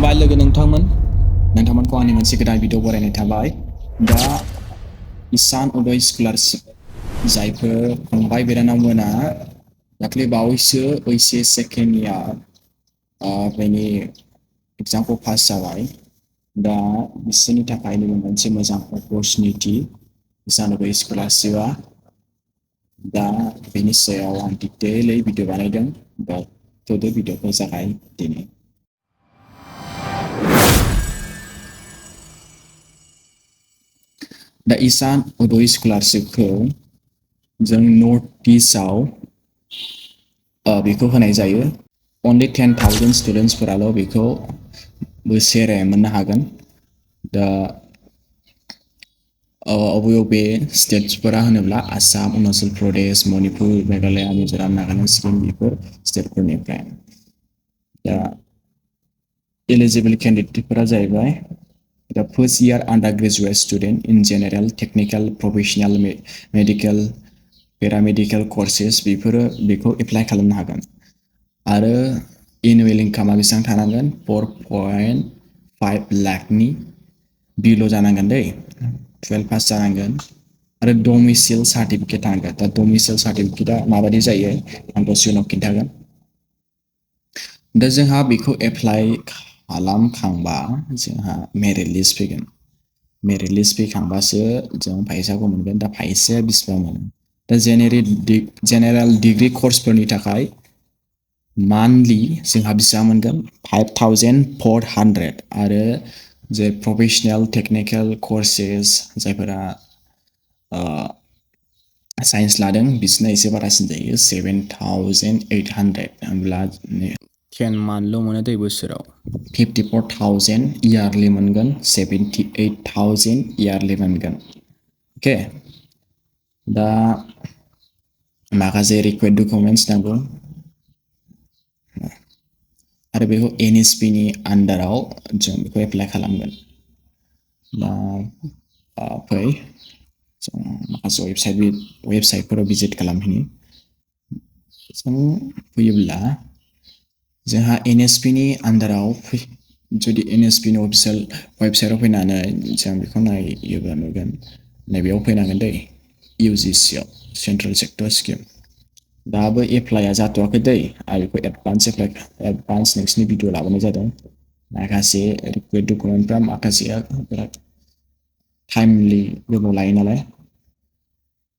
खुलुमबाय लोगो नोंथांमोनखौ आंनि मोनसे गोदान भिडिअ बरायनाय थाबाय दा इशान उदय स्कलारशिप जायफोर फंबाय बिनानावमोना दाख्लै बावैसो ओइचएस सेकेन्ड इयार बेनि एग्जामखौ पास जाबाय दा बिसोरनि थाखाय मोनसे मोजां अपरचुनिटि इशान उदय स्कलारशिपआ दा बेनि सायाव आं डिटेलै भिडिअ बानायदों दा थौदो भिडिअखौ जागाय दिनै दा इशान उदय स्कलारशिपखौ जों नर्थ इस्टआव बेखौ होनाय जायो only 10,000 स्टुडेन्टसफोराल' बेखौ बोसोरे मोननो हागोन दा बबे स्टेट्सफोरा होनोब्ला आसाम अरुणाचल प्रदेश मणिपुर मेघालय मिजोराम नागालेण्ड सिक्किम बेफोर स्टेटफोरनिफ्राय दा एलिजिबल केन्डिडेटफोरा जाहैबाय the first year undergraduate student in general technical professional medical paramedical courses बेखौ एप्लाइ खालामनो हागोन आरो एनुवेल इनकामा बेसेबां थानांगोन 4.5 लाखनि बिल' जानांगोन दै 12 पास जानांगोन आरो डमिसाइल सार्टिफिकेट थानांगोन दा डमिसाइल सार्टिफिकेटआ माबायदि जायो आं दसे उनाव खिन्थागोन दा जोंहा बेखौ एप्लाइ खालामखांबा जोंहा मेरिट लिस्ट फैगोन मेरिट लिस्ट फैखांबासो जों फैसाखौ मोनगोन दा फैसाया बेसेबां मोनो दा जेनेरेल डिग्री कर्सफोरनि थाखाय मान्थलि जोंहा बेसेबां मोनगोन 5,400 आरो जे प्रफेशनेल टेक्निकेल कर्सेस जायफोरा साइन्स लादों बिसोरना एसे बारासिन जायो 7,800 होनब्ला 10 मान्थल' मोनो दै बोसोराव 54,000 इयारलि मोनगोन 78,000 इयारलि मोनगोन अके दा माखासे रिक्वायर्ड डकुमेन्टस नांगौ आरो बेखौ एनएसपि नि आन्डाराव जों बेखौ एप्लाइ खालामगोन दा फै जों माखासे वेबसाइटफोराव भिजिट खालामहैनि जों फैयोब्ला जोंहा एनएसपि नि आन्डाराव जुदि एनएसपि नि अफिसियेल वेबसाइटआव फैनानै जों बेखौ नायोब्ला नुगोन नैबेयाव फैनांगोन दै इउजिसिआव सेन्ट्रेल सेक्टर स्किम दाबो एप्लाइआ जाथ'वाखै दै आरो बेखौ एडभान्स नोंसिनि भिडिअ लाबोनाय जादों माखासे रिक्वायर्ड डकुमेन्टफ्रा माखासेया बिराद टाइमलि गोबाव लायो नालाय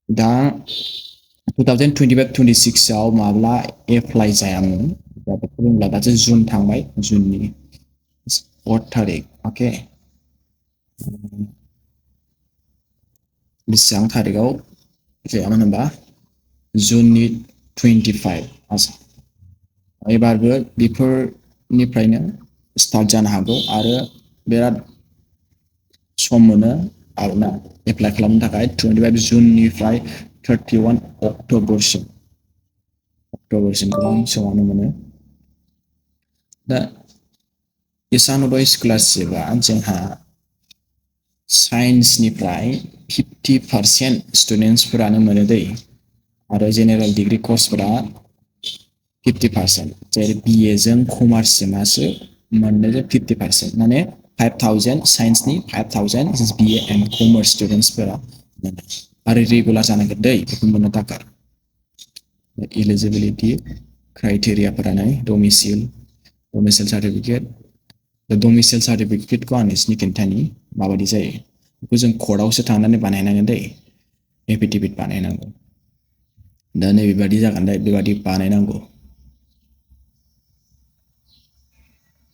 दा 2025-26 आव माब्ला एप्लाइ जायामोन दा बेखौ बुंब्ला दासो जुन थांबाय जुननि 4 थारिख अके बेसेबां थारिखआव जायामोन होनबा जुननि 25 एबारबो बेफोरनिफ्रायनो स्टार्ट जानो हागौ आरो बिराद सम मोनो आरोना एप्लाइ खालामनो थाखाय 25 जुननिफ्राय 31 अक्ट'बरसिम गोबां समावनो मोनो दा इशान उदय स्कलारशिपआ जोंहा साइन्सनिफ्राय 50% स्टुडेन्टसफोरानो मोनो दै आरो जेनेरेल डिग्री कर्सफोरा 50% जेरै बिए जों कमार्ससिमासो मोननो 50% माने 5,000 साइन्सनि 5,000 बिए एन्ड कमार्स स्टुडेन्टसफोरा मोनो आरो रेगुलार जानांगोन दै बेखौ मोननो थाखाय एलिजिबिलिटि क्राइटेरियाफोरा डमिसाइल सार्टिफिकेट डमिसाइल सार्टिफिकेटखौ आं नोंसिनि खिन्थानि माबायदि जायो बेखौ जों कर्टआवसो थांनानै बानायनांगोन दै एफिडेभिट बानायनांगौ दा नैबेबादि जागोन दा बेबादि बानायनांगौ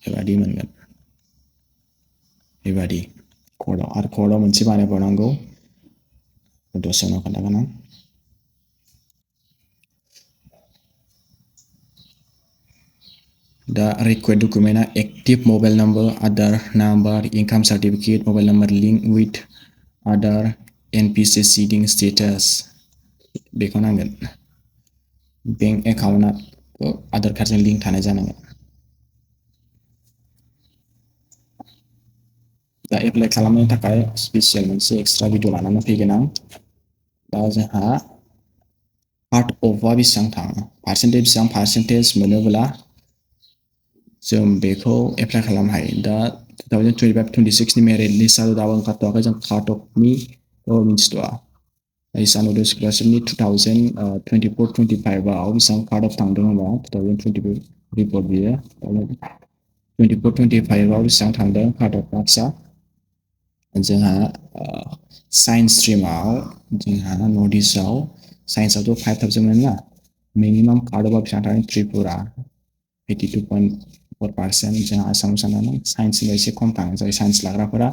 बेबादि मोनगोन बेबादि कर्टआव मोनसे बानायबावनांगौ दसे उनाव खोन्थागोन आं दा रिक्वायर्ड डकुमेन्टआ active mobile number Aadhaar number income certificate mobile number link with Aadhaar NPCI seeding status बेखौ नांगोन बेंक एकाउन्टआ आधार कार्डजों लिंक थानाय जानांगोन दा एप्लाइ खालामनो थाखाय स्पेसियेल मोनसे एक्सट्रा भिडिअ लानानै फैगोन आं दा जोंहा पार्ट अफआ बेसेबां थाङो बेसेबां पार्सेन्टेज मोनोब्ला जों बेखौ एप्लाइ खालामनो हायो दा 2025-26 नि मेरिट लिस्टआ दाबो ओंखारथ'वाखै जों काट अफनि मिन्थिथ'वा इसान उदय स्कलारशिपनि 2024-25 आव बेसेबां काट अफ थांदों होनबा 2024 रिपर्ट बियो 24-25 आव बेसेबां थांदों काट अफ मार्क्सआ जोंहा साइन्स स्ट्रिमाव जोंहा नर्थ इस्टआव साइन्सआवथ' 5000 मोन ना मिनिमाम काट अफआ बेसेबां थांदों त्रिपुरा 82.4% जोंहा आसामाव साननानै साइन्सनिफ्राय एसे खम थाङो जाय साइन्स लाग्राफोरा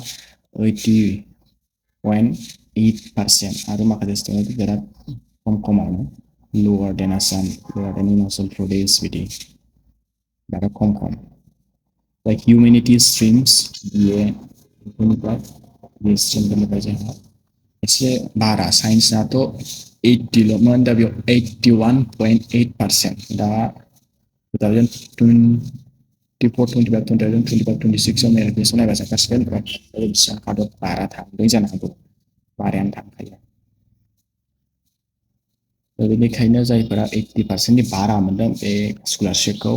80.8% आरो माखासे स्टुडेन्ट बिराद खमावनो lower than Assam, lower than Himachal Pradesh बिदि बिराद खम like humanities streams BA बे स्ट्रिमफोरनिफ्राय जोंहा एसे बारा साइन्सनाथ' 80ल'मोन दा बेयाव 81.8% दा 2024-25 आव मेरिट लिस्टआव नायबा जागासिनो बेसेबां काट अफ बारा थांदों जानो हागौ बारायानो थांखायो बेनिखायनो जायफोरा 80%नि बारा मोनदों बे स्कलारशिपखौ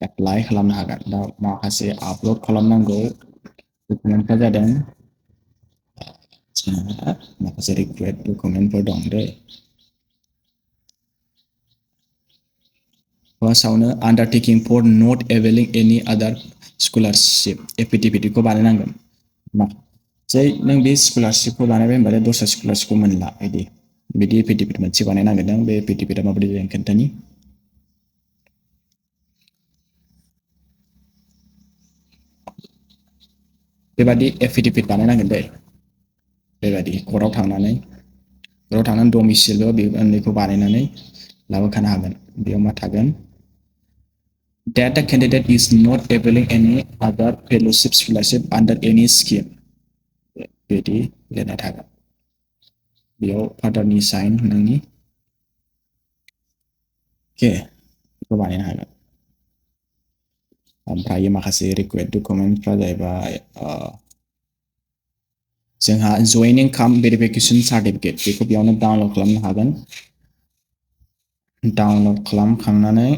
एप्लाइ खालामनो हागोन दा माखासे आपल'ड खालामनांगौ डकुमेन्टफ्रा जादों जोंहा माखासे रिक्वायर्ड डकुमेन्टफोर दं दै फार्स्टआवनो आन्डारटेकिं फर नट एभेलिं एनि आदार स्कलारशिप एफिडेभिटखौ बानायनांगोन मा जै नों बे स्कलारशिपखौ बानायबाय होनबाथाय दस्रा स्कलारशिपखौ मोनला बिदि एफिडेभिट मोनसे बानायनांगोन बे एफिडेभिटआ माबायदि जायो खोन्थानि बेबादि एफिडेभिट बानायनांगोन दै बेबादि कर्टआव थांनानै डमिसिल बे मोननैखौ बानायनानै लाबोखानो हागोन बेयाव मा थागोन that the candidate is not availing any other fellowship scholarship under any scheme बिदि लिरनाय थागोन बेयाव फादारनि साइन नोंनि बेखौ बानायनो हागोन ओमफ्राय माखासे रिक्वायर्ड डकुमेन्टफ्रा जाहैबाय जोंहा जयनिं काम भेरिफिकेसन सार्टिफिकेट बेखौ बेयावनो डाउनलड खालामनो हागोन डाउनलड खालामखांनानै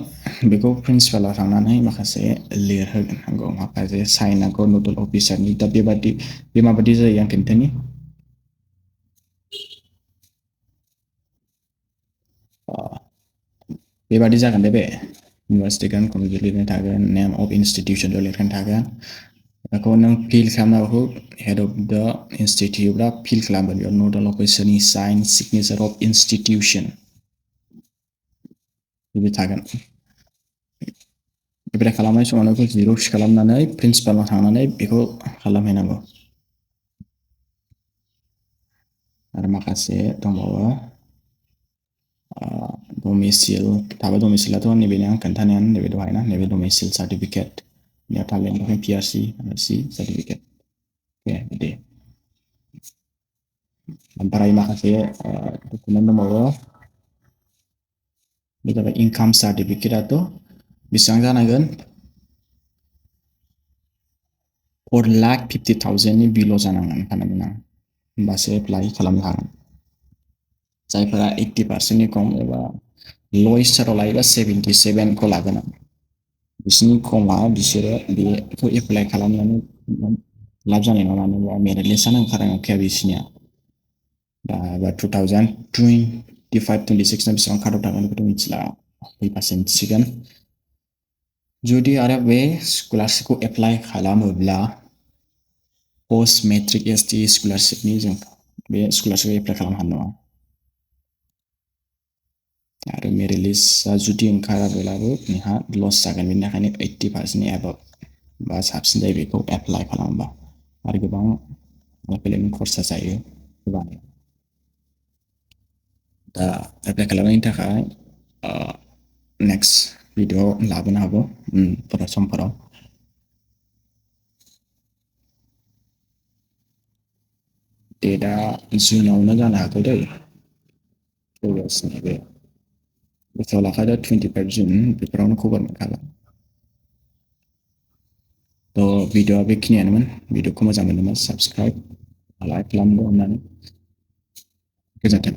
बेखौ प्रिन्सिपालाव थांनानै माखासे लिरहोनांगौ माखासे साइन नांगौ नडल अफिसारनि दा बे माबायदि जायो आं खोन्थानि बेबादि जागोन दे बे इउनिभार्सिटि गान कलेज लिरनाय थागोन नेम अफ इनस्टिटिउसन लिरनाय थागोन बेखौ नों फिल खालामनांगौ हेड अफ द इनस्टिटिउटआ फिल खालामगोन बेयाव नडल अफिसारनि साइन सिगनेचार अफ इनस्टिटिउसन बिदि थागोन एप्लाइ खालामनाय समाव बेखौ जिरक्स खालामनानै प्रिन्सिपालाव थांनानै बेखौ खालामहैनांगौ आरो माखासे दंबावो डमिसिल थाबाय डमिसिलाथ' नैबेनो आं खोन्थानायानो नैबे दहायना नैबे डमिसिल सार्टिफिकेट बेयाव थागोन पिआरसि सार्टिफिकेट दे ओमफ्राय माखासे डकुमेन्ट दंबावो बे जाबाय इनकाम सार्टिफिकेटआथ' बेसेबां जानांगोन 4,50,000नि बिल' जानांगोन होननानै होमबासो एप्लाइ खालामनो हागोन जायफोरा 80%नि खम एबा लयेस्टाराव लायोबा 77खौ लागोन आं बिसोरनि खमा बिसोरो बेखौ एप्लाइ खालामनानै लाब जानाय नङा मानो होनबा मेरिट लिस्टआनो ओंखारनाय नंखाया बिसोरनिया दा 2025-26 बेसेबां काट अफ थागोन बेखौथ' मिथिला फैबासो मिथिसिगोन जुदि आरो बे स्कलारशिपखौ एप्लाइ खालामोब्ला पोस्ट मेट्रिक एसटि स्कलारशिपनि जों बे स्कलारशिपखौ एप्लाइ खालामनो हानाय नङा आरो मेरिट लिस्टआ जुदि ओंखाराब्लाबो नोंहा लस जागोन बेनि थाखायनो 80%नि एबाभ बा साबसिन जायो बेखौ एप्लाइ खालामोबा आरो गोबां फैलेनि खरसा जायो गोबां दा एप्लाइ खालामनायनि थाखाय नेक्स्ट भिडिअ लाबोनो हागौ उनफोर समफोराव डेटआ जुनावनो जानो हागौ दै फैगासिनो बे गोसोआव लाखादो 25 जुन बेफोरावनो खबर मोनखागोन थ' भिडिअआ बेखिनियानोमोन भिडिअखौ मोजां मोनोबा साबस्क्राइब लाइक खालामदो होननानै गोजोन्थों